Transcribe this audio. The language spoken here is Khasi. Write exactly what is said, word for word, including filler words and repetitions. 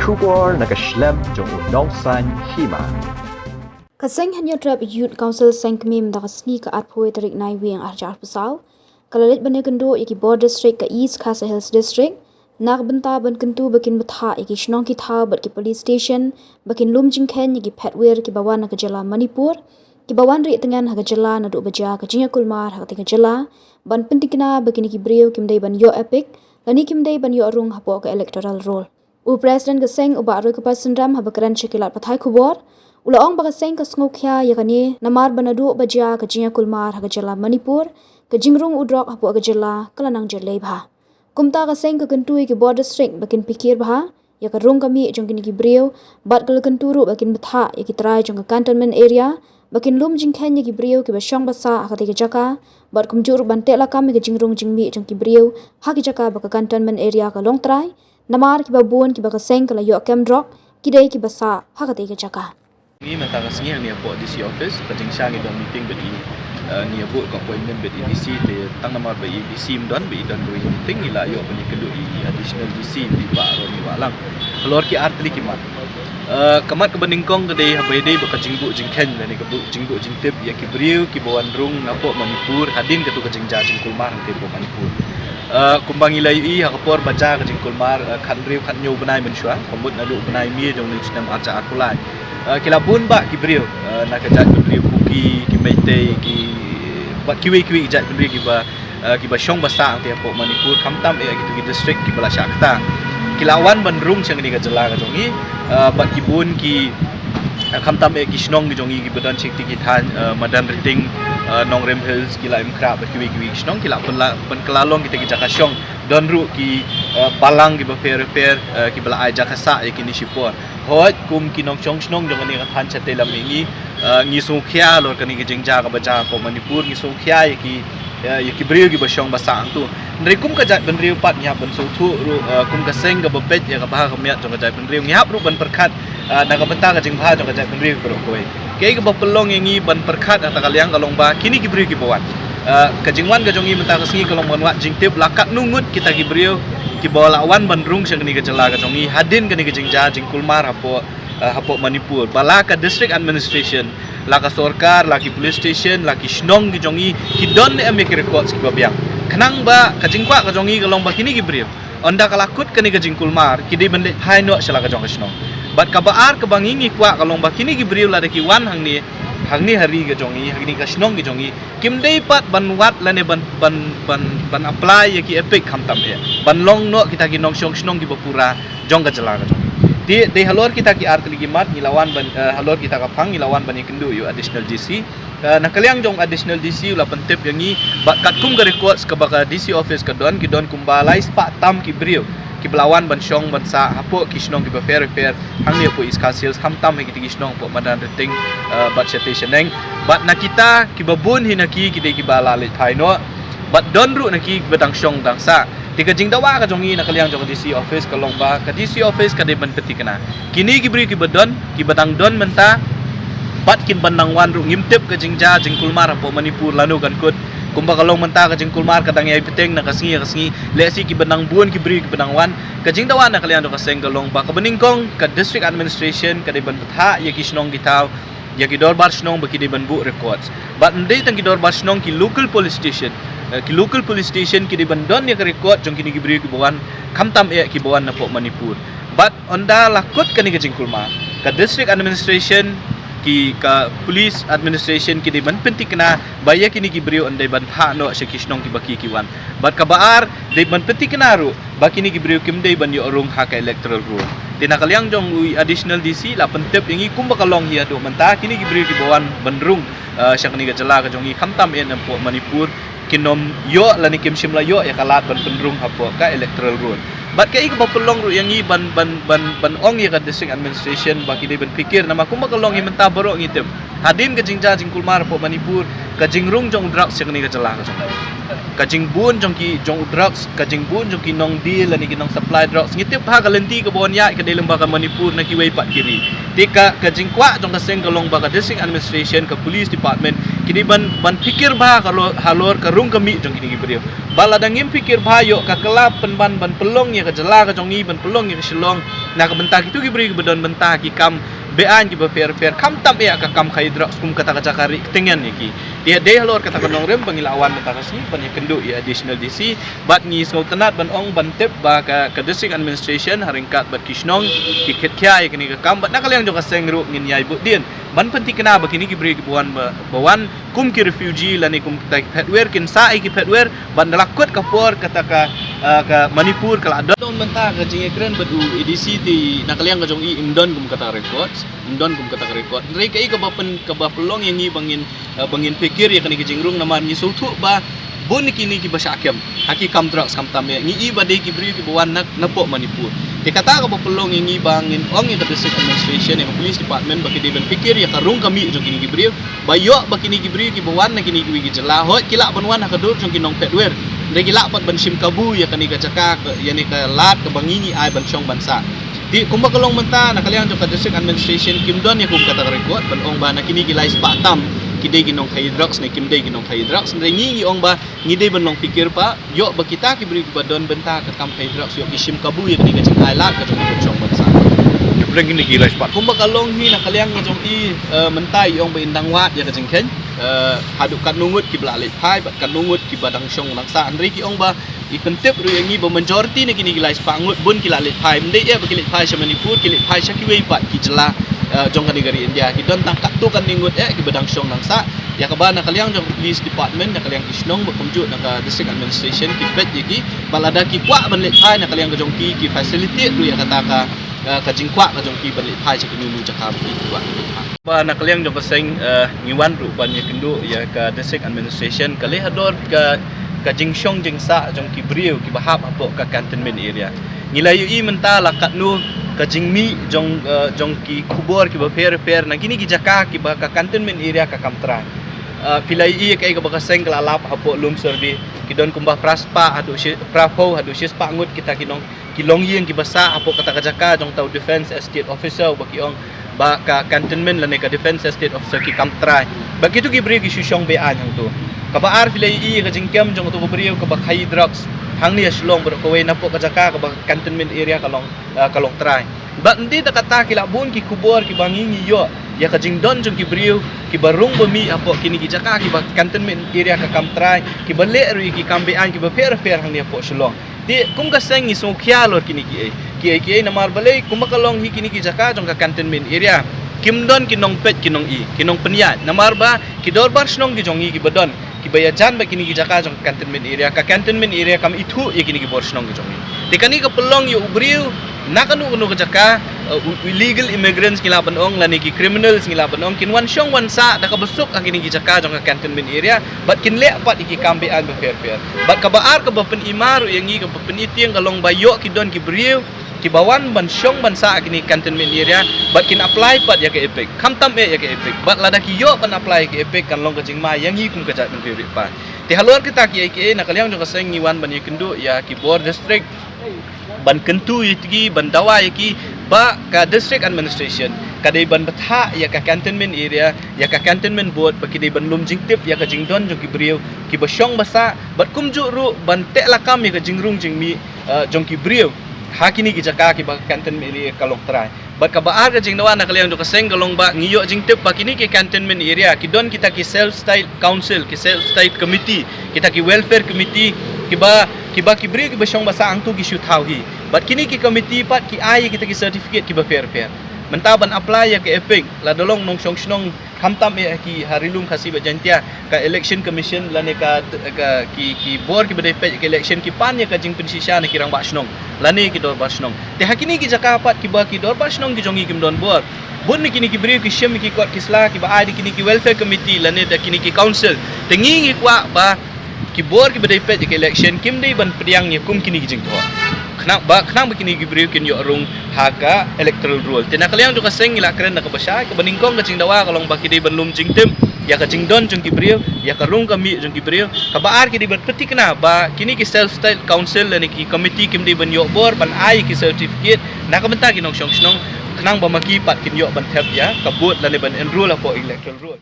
Khubor na ka shlem jong u Nongsaiñ Hima. Ka seng Hynñiewtrep Youth Council Seng Kmie mynta ka sngi ka arphew tarik Naiwieng arhajar arphew saw ka la leit ban ïakynduh ïa ki bor district ka East Khasi Hills District na ka bynta ban kyntu ba kin bthah ïa ki shnong ki thaw bad ki police station ba kin lum jingkheiñ ïa ki phetwir kiba wan na ka jylla Manipur, kiba wan rieh tngen ha ka jylla naduh ba jia ka jingïakulmar ha katei ka jylla, ban pyntikna ba kine ki briew kim dei ban ïoh EPIC lane kim dei ban ïoh rung hapoh ka electoral roll. U President ka seng u Bah Roykupas Synrem haba kren sha ki lad pathai khubor u la ong ba ka seng ka sngewkhia ïa kane namar ba naduh ba jia ka jingïakulmar ha ka jylla Manipur, ka jingrung u drok hapoh ka jylla ka la nang jyllei bha. Kumta ka seng ka kyntu ïa ki bor district ba kin phikir bha ïa ka rung ka mih jong kine ki briew bad ka la kyntu ruh ba kin bthah ïa ki trai jong ka cantonment area ba kin lum jingkheiñ ïa ki briew kiba shong ba sah ha katei ka jaka bad kumjuh ruh ban teh lakam ïa ka jingrung jingmih jong ki briew ha ki jaka ba ka cantonment area ka long trai, namar kiba bun kiba ka seng ka la ïoh kem drok ki dei kiba sah ha katei ka jaka. Ngi mynta ka sngi hangne hapoh D C office, ka jingshisha ngi don meeting bad i, eh, ngi ïa buh ka appointment bad i D C, te tang namar ba i D C ym don, ba i don kawei ka meeting, ngi la ïoh ban ïakynduh i additional D C, i Bah Ronnie Wahlang. Halor ki ar tylli ki mat. Eh, ka mat kaba nyngkong ka dei haba ïadei bad ka jingbuh jingkheiñ lane ka buh jingbuh jingtip ïa ki briew kiba wan rung napoh Manipur hadien kato ka jingjia jingkulmar hangtei hapoh Manipur. Eh, kumba ngi la ïohi ha ka por ba jia ka jingkulmar, eh, khathynriew khathynñiew bnai mynshuwa, ka mut naduh u bnai May jong une u snem arhajar arphew lai. Eh, ki la bun bah ki briew, eh, na ka jaitbynriew Kuki, ki Meitei, ki bad kiwei kiwei ki jaitbynriew kiba, eh, kiba shong ba sah hangtei hapoh Manipur, khamtam eh kito ki district kiba la shah kata. Ki la wan ban rung sha kane ka jylla ka jong ngi, eh, bad ki bun ki, eh, khamtam eh ki shnong ki jong ngi kiba don sha kito ki thaiñ, eh, Madanrting, eh, Nongrim Hills, ki Laitmynkrah bad kiwei kiwei ki shnong ki la pynla-, pynkylla long kita ki jaka shong. Don ruh ki, eh, balang kiba pher pher, eh, kiba la ai jaka sah ïa kine shipor. Hooid kum ki nongshong shnong jong kane ka thaiñ shatei lam ïa ngi, eh, ngi sngewkhia halor kane ka jingjia kaba jia hapoh Manipur, ngi sngewkhia ïa ki, eh, ïa ki briew kiba shong ba sah hangto. Hynrei kum ka jaitbynriew pat ngi hap ban sngewthuh ruh, eh, kum ka seng kaba peit ïa ka bha ka miat jong ka jaitbynriew ngi hap ruh ban pyrkhat, eh, na ka bynta ka jingbha jong ka jaitbynriew baroh kawei. Kaei kaba pynlong ïa ngi ban pyrkhat ha kata ka liang ka long ba kine ki briew kiba wan. Eh, ka jingwan ka jong ngi mynta ka sngi ka long ban wad jingtip la katno ngut kita ki briew kiba la wan ban rung sha kane ka jylla ka jong ngi hadien kane ka jingjia jingkulmar hapoh, eh, hapoh Manipur. Ba la ka district administration, la ka sorkar, la ki police station, la ki shnong ki jong ngi ki don ne em ïa ki records kiba biang. Khnang ba ka jingkwah ka jong ngi ka long ba kine ki briew, ynda ka la kut kane ka jingkulmar, ki dei ban leit phai noh sha la ka jong ka shnong. Bad kaba ar kaba ngi ngi kwah ka long ba kine ki briew lada ki wan hangne, hangne ha ri ka jong ngi, hangne ka shnong ka jong ngi, kim dei pat ban wad lane ban, ban, ban, ban apply ïa ki EPIC khamtam eh. Ban long noh kita ki nongshong shnong kiba pura jong ka jylla ka jong ngi. Te dei halor kita ki ar tylli ki mat ngi la wan ban, eh, halor kita ka phang ngi la wan ban ïakynduh ïa u additional D C. Eh, na ka liang jong additional D C u la pyntip ïa ngi ba katkum ka records kaba ka D C office ka don, ki don kumba lai spah tam ki briew kiba la wan ban shong ban sah hapoh ki shnong kiba pher pher hangne hapoh East Khasi Hills, khamtam ha kita ki shnong hapoh Madanrting, eh, bad shatei shaneng. Bad na kita kiba bun hi na ki ki dei kiba la leit phai noh. Bad don ruh na ki kiba dang shong dang sah. Te ka jingdawa ka jong ngi na ka liang jong ka D C office ka long ba ka D C office ka dei ban pyntikna. Kine ki briew kiba don, kiba dang don mynta, pat kin ban nang wan ruh ngim tip ka jingjia jingkulmar hapoh Manipur lano kan kut. Kumba ka long mynta ka jingkulmar ka dang ïai bteng na ka sngi ïa ka sngi. Lehse kiba nang bun ki briew kiba nang wan. Ka jingdawa na ka liang jong ka seng ka long ba kaba nyngkong ka district administration ka dei ban bthah ïa ki shnong ki thaw, ïa ki dorbar shnong ba ki dei ban buh records. Bad ym dei tang ki dorbar shnong, ki local police station, eh, ki local police station ki dei ban don ïa ka record jong kine ki briew kiba wan, khamtam eh kiba wan napoh Manipur. Bad ynda la kut kane ka jingkulmar, ka district administration, ki, ka police administration ki dei ban pyntikna ba ïa kine ki briew yn dei ban thah noh sha ki shnong kiba ki ki wan. Bad kaba ar, dei ban pyntikna ruh ba kine ki briew kim dei ban ïoh rung ha ka electoral roll. Te na ka liang jong u additional D C la pyntip ïa ngi kumba ka long hi haduh mynta, kine ki briew kiba wan ban rung, eh, sha kane ka jylla ka jong ngi khamtam eh napoh Manipur, kin ym ïoh lane kim shym la ïoh ïa ka lad ban pynrung hapoh ka electoral roll. Bad kaei kaba pynlong ruh ïa ngi ban, ban, ban, ban ong ïa ka district administration ba ki dei ban pyrkhat, namar kumba ka long hi mynta baroh ngi tip. Hadien ka jingjia jingkulmar hapoh Manipur, ka jingrung jong u drugs sha kane ka jylla ka jong ngi, ka jingbun jong ki, jong u drugs, ka jingbun jong ki nong deal lane ki nong supply drugs, ngi tip bha ka lynti kaba wan ïaid ka dei lyngba ka Manipur na kiwei pat ki ri. Te ka, ka jingkwah jong ka seng ka long ba ka district administration, ka police department ki dei ban, ban pyrkhat bha ka lo-, halor ka rung ka mih jong kine ki briew. Ba lada ngim pyrkhat bha ïoh ka kylla pynban ban pynlong ïa ka jylla ka jong ngi ban pynlong ïa ka Shillong na ka bynta kito ki briew kiba don bynta ki kam beaiñ kiba pher pher, khamtam ïa ka kam khaïi drugs kum kata ka jaka ri ktingen ïa ki. Te dei halor kata ka nongrim ba ngi la wan mynta ka sngi ban ïakynduh ïa Additional D C, bad ngi sngewtynnat ban ong ban tip ba ka, ka District Administration ha ryngkat bad ki shnong ki kit khia ïa kane ka kam, bad na ka liang jong ka seng ruh ngin ïai buh dien ban pynthikna ba kine ki briew kiba wan ba, ba wan kum ki refugee lane kum kita ki phetwer kin sah ïa ki phetwer, ban da la kut ka por kata ka, ah, ka Manipur ka la don. Don mynta ka jingïakren bad u A D C te na ka liang ka jong i im don kum kata record, im don kum kata ka record. Hynrei kaei kaba pyn, kaba pynlong ïa ngi ba ngin, ah, ba ngin pyrkhat ïa kane ka jingrung namar ngi sngewthuh ba bun kine kiba shah kem ha ki kam drugs khamtam ïa ngi i ba dei ki briew kiba wan na, napoh Manipur. Te kata kaba pynlong ïa ngi ba ngin ong ïa ka District Administration, ïa ka Police Department ba ki dei ban pyrkhat ïa ka rung ka mih jong kine ki briew, ba ïoh ba kine ki briew kiba wan na kine kiwei ki jylla, hooid ki lah ban wan ha ka dur jong ki nongphetwer, hynrei ki lah pat ban shim kabu ïa kane ka jaka, ïa kane ka lad kaba ngi ngi ai ban shong ban sah. Te kumba ka long mynta na ka liang jong ka District Administration kim don ïa kum kata ka record ban ong ba na kine ki lai spah tam ki dei ki nongkhaïi drugs ne kim dei ki nongkhaïi drugs, hynrei ngi ngi ong ba ngi dei ban long pyrkhat ba ïoh ba kita ki briew kiba don bynta ka kam khaïi drugs ïoh ki shim kabu ïa kane ka jingai lad ka jong ka shong ban sah. Ïa pyrshang kine ki lai spah. Kumba ka long hi na ka liang ka jong i, eh, mynta i ong ba in dang wad ïa ka jingkheiñ, eh, haduh katno ngut kiba la leit phai bad katno ngut kiba dang shong dang sah, hynrei ki ong ba i pyntip ruh ïa ngi ba majority na kine ki lai spah ngut bun ki la leit phai, ym dei eh ba ki leit phai sha Manipur, ki leit phai sha kiwei pat ki jylla, eh, jong kane ka ri India. Ki don tang katto katne ngut eh kiba dang shong dang sah. Ïa kaba na ka liang jong ka Police Department, na ka liang ki shnong bad kumjuh na ka District Administration ki peit ïa ki, bad lada ki kwah ban leit phai na ka liang ka jong ki, ki facilitate ruh ïa kata ka, eh, ka jingkwah ka jong ki ban leit phai sha kino kino jaka ba ki kwah ban leit phai. Ba na ka liang jong ka seng, eh, ngi wan ruh ban ïakynduh ïa ka District Administration ka leh halor ka, ka jingshong jingsah jong ki briew kiba hap hapoh ka cantonment area. Ngi la ïohi mynta la katno ka jingmih jong, eh, jong ki khubor kiba pher pher na kine ki jaka kiba ka cantonment area ka kam trai. Eh, phi la ïohi kaei kaba ka seng ka la lap hapoh Lumsyrdi, ki don kumba phra spah haduh shi, phra phew haduh shi spah ngut kita ki nong, ki longïing kiba sah hapoh kata ka jaka jong uta u Defence Estate Officer ba ki ong ba ka cantonment lane ka Defence Estate Officer ki kam trai. Ba kito ki briew ki shu shong beaiñ hangto. Kaba ar phi la ïohi ka jingkem jong uto u briew kaba khaïi drugs hangne ha Shillong baroh kawei napoh ka jaka kaba cantonment area ka long, ah, ka long trai. Bad ym dei tang kata, ki la bun ki khubor kiba ngi ngi ïoh ïa ka jingdon jong ki briew kiba rung ba mih hapoh kine ki jaka kiba cantonment area ka kam trai, kiba leh ruh ïa ki kam beaiñ kiba pher pher hangne hapoh Shillong. Te kum ka seng ngi sngewkhia halor kine kiei kiei kiei namar balei, kumba ka long hi kine ki jaka jong ka cantonment area kim don ki nongpeit ki nong-i, ki nongpynïaid, namar ba ki dorbar shnong ki jong ngi kiba don kiba ïajan bad kine ki jaka jong ka cantonment area, ka cantonment area kam ithuh ïa kine ki bor shnong ki jong ngi. Te kane ka pynlong ïa u briew na kano kano ka jaka, uh, u, u illegal immigrants ngi lah ban ong lane ki criminals ngi lah ban ong, kin wan shong wan sah da kaba suk ha kine ki jaka jong ka cantonment area bad kin leh pat ïa ki kam beaiñ ba pher pher. Bad kaba ar kaba pynimar ruh ïa ngi, kaba pynitieng ka long ba ïoh ki don ki briew kiba wan ban shong ban sah ha kine ki cantonment area bad kin apply pat ïa ka EPIC, khamtam eh ïa ka EPIC. Bad lada ki ïoh ban apply ïa ka EPIC kan long ka jingma ïa ngi kum ka jaitbynriew riewpaid. Te halor kita kiei kiei na ka liang jong ka seng ngi wan ban ïakynduh ïa ki bor district ban kyntu ïa ki, ban dawa ïa ki ba ka District Administration ka dei ban bthah ïa ka cantonment area, ïa ka cantonment board ba ki dei ban lum jingtip ïa ka jingdon jong ki briew kiba shong ba sah, bad kumjuh ruh ban teh lakam ïa ka jingrung jingmih, eh, jong ki briew ha kine ki jaka kiba ka cantonment area ka long trai. Bad kaba ar ka jingdawa na ka liang jong ka seng ka long ba ngi ïoh jingtip ba kine ki cantonment area ki don kita ki self style council, ki self style committee, kita ki welfare committee, kiba, kiba ki briew kiba shong ba sah hangto ki shu thaw hi. Bad kine ki committee pat ki ai kita ki certificate kiba pher pher. Mynta ban apply ïa ka EPIC, lada long nongshong shnong khamtam eh ha ki, ha Ri Lum Khasi bad Jaiñtia, ka Election Commission lane ka, ka ki, ki bor kiba dei peit ïa ka election ki pan ïa ka jingpynshisha na ki rangbah shnong lane ki dorbar shnong. Te ha kine ki jaka pat kiba ki dorbar shnong ki jong ngi kim don bor, bun na kine ki briew ki shim ïa ki kot ki sla kiba ai da kine ki welfare committee lane da kine ki council. Te ngi ngi kwah ba ki bor kiba dei peit ïa ka election kim dei ban pdiang ïa kum kine ki jingthoh. Khnang ba, khnang ba kine ki briew kin ïoh rung ha ka electoral roll. Te na ka liang jong ka seng ngi la kren da kaba shai, kaba nyngkong ka jingdawa ka long ba ki dei ban lum jingtip ïa ka jingdon jong ki briew, ïa ka rung ka mih jong ki briew. Kaba ar ki dei ban pynthikna ba kine ki self style council lane ki committee kim dei ban ïoh bor ban ai ki certificate na ka bynta ki nongshong shnong, khnang ba ma ki pat kin ïoh ban thep ïa ka vote lane ban enroll hapoh electoral roll.